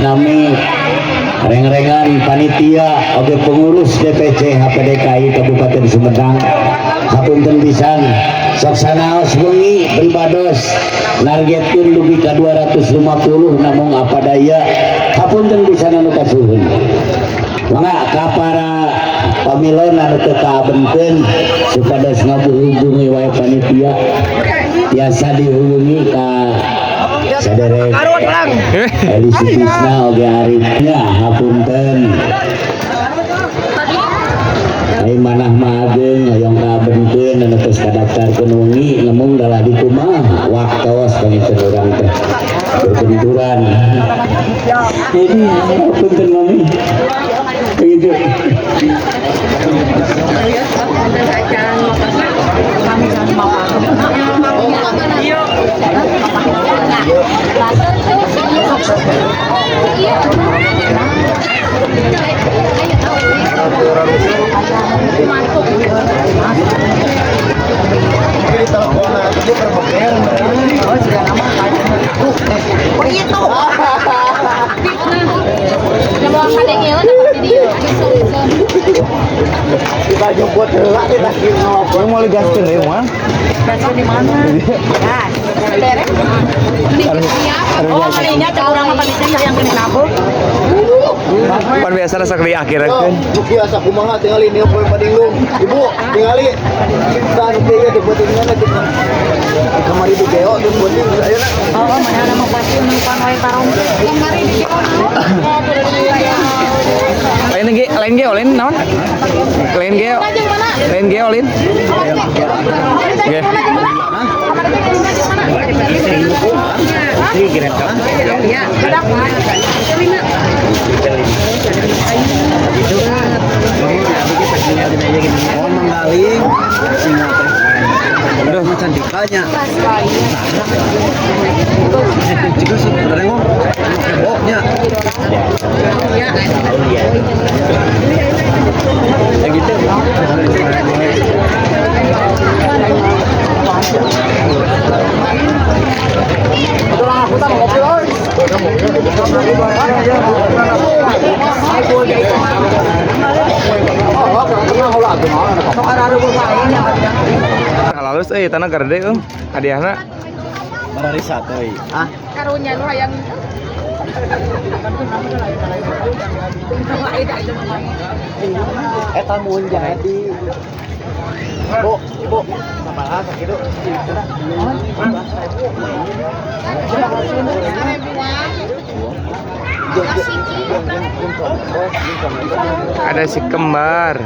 nami reng-rengan panitia oge pengurus DPC HPDKI Kabupaten Sumedang. Hapunten pisan, sok sanaos wengi pribados nargetkeun dugi ka 250, namung apa daya, hapunten pisan anu kasuhun. Mangga ka para pamilon anu teu kaabenkeun supados ngahubungi wae panitia, biasa dihubungi ka saderek Eli Sutisna oge Arifnya. Hapunten. Ai manah mah ageung hoyong kaabenkeun anu geus kadaftarkeun wengi, namung dalah di kumaha waktos pangiten urang teh berbenturan. Jadi hapunten, mami, begitu. Yang mau digaskeun deui moal? Di mana? Oh, kalinya cek urang mah panitia yang kena nabung. Pan biasa sok di akhirkeun. Buki asa kumaha tingali nieu poe padinggung. Ibu, tingali. Tah nu kieu teh pentingna teh kamari di geo teh penting ayeuna. Oh, mana ada mah pasti numpang wae tarong. Kamari di geo. Lain ge, lain ge lain naon? Lain ge. Lain ge lain. Oke. Oh, manggaling singa teh. Aduh, macan dikanya. Jika sih, nengok, hebohnya. Gitu. Halus euy tanah gede euy. Hadiahna Mararisa teh. Ah, Karunya nu hayang. Eta mun jadi. Bu, ibu, sabaraha sakitu? Ada si kembar.